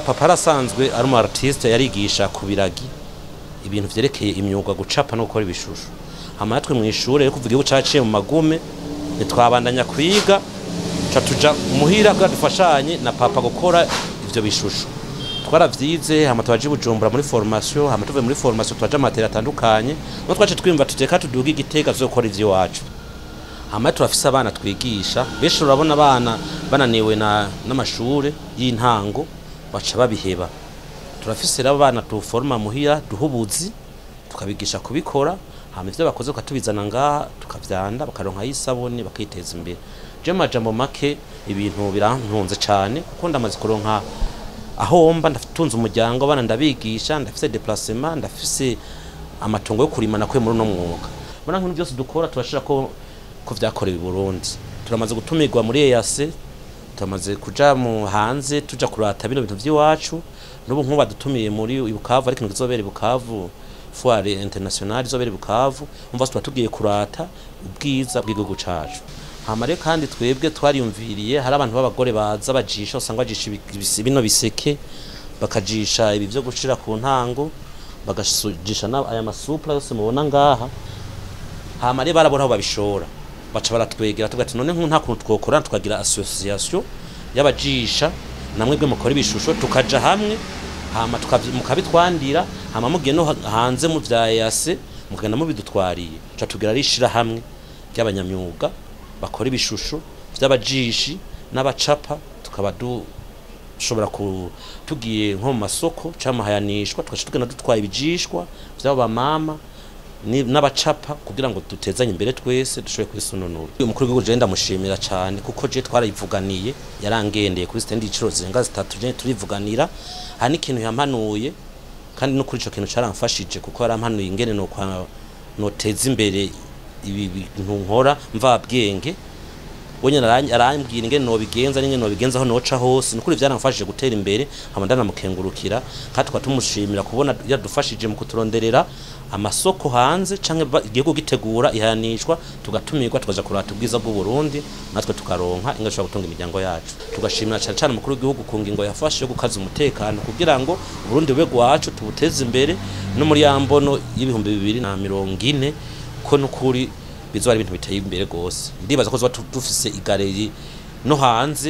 Papa arasanzwe ari umu artiste, yarigisha ku biragi ibintu vyerekeye imyuga, gucapa no gukora ibishusho. Hama natwe mw'ishure, kuva igihugu caciye mu magume, ntitwabandanya kwiga, ca tuja muhira kugira dufashanye na papa gukora ivyo bishusho. Twaravyize, hama twaje i Bujumbura muri formation, hama tuvuye muri formation twaja amatera atandukanye, no twace twiyumva tuteka tuduga igitega tuzokora ivy'iwacu. Hama turafise abana twigisha benshi. Urabona abana bananiwe n'amashure y'intango baca babiheba. Turafise rero abana tuforma muhira, duha ubuzi, tukabigisha kubikora, hama ivyo bakoze tukatubizana ngaha, tukavyanda, bakaronka y'isabuni, bakiteza imbere. Je mu majambo make, ibintu birantunze cane kuko ndamaze kuronka aho mba, ndatunze umuryango, abana ndabigisha, ndafise déplacement, ndafise amatongo yo kurima nakuye muri uno mwuga. Mbona nk'ibintu byose dukora turashira ko vyakorewe i Burundi. Turamaze gutumirwa muri EAC, turamaze kuja mu hanze, tuja kurata bino bintu vy'iwacu. N'ubu nk'ubu badutumiye muri Bukavu, ariko ikintu kizobera i Bukavu, foire internationale izobera i Bukavu, umva tuba tugiye kurata ubwiza bw'igihugu cacu. Hama rero kandi twebwe twariyumviriye, hari abantu b'abagore baza bajisha, usanga bajisha bino biseke, bakajisha ibi vyo gushira ku ntango, bagajisha aya masupla yose mubona ngaha. Hama rero barabona aho babishora, baca baratwegera, tuvuga ati: "None nk'ubu nta kuntu twokora tukagira association y'abajisha namwe bwe mukora ibishusho, tukaja hamwe, hama mukabitwandira, hama mugiye no hanze mu vya EAC mukagenda mubidutwariye?" Ca tugira ari ishirahamwe ry'abanyamyuga bakora ibishusho vy'abajishi n'abacapa, tukaba dushobora ku tugiye nko mu masoko c'amahayanishwa, tugaca tugenda dutwaye ibijishwa vy'abo bamama n'abacapa kugira ngo dutezanye imbere twese, dushobore kwisununura. Uyu mukuru w'igihugu je ndamushimira cyane kuko je twarayivuganiye, yarangendeye kuri stand incuro zirenga zitatu, je turivuganira. Hari n'ikintu yampanuye, kandi no kuri ico kintu caramfashije, kuko yarampanuye ingene no kwa noteza imbere ibi bintu nkora mvabwenge. We nyene arambwira ingene nobigenza n'ingene nobigenza, aho noca hose. Nukuri vyaramfashije gutera imbere. Hama ndanamukengurukira, kandi tukaba tumushimira kubona yadufashije mu kuturonderera amasoko hanze, canke igihugu gitegura ihanishwa, tugatumirwa, tukaja kurata ubwiza bw'u Burundi, natwe tukaronka inga dushobora gutunga imiryango yacu. Tugashimira cane cane umukuru w'igihugu ku ngingo yafashe yo gukaza umutekano kugira ngo Uburundi bube gwacu, tubuteze imbere no muri ya mbono y'2040, ko nukuri bizoba ari ibintu biteye imbere gose. Ndibaza ko zoba dufise i galerie no hanze.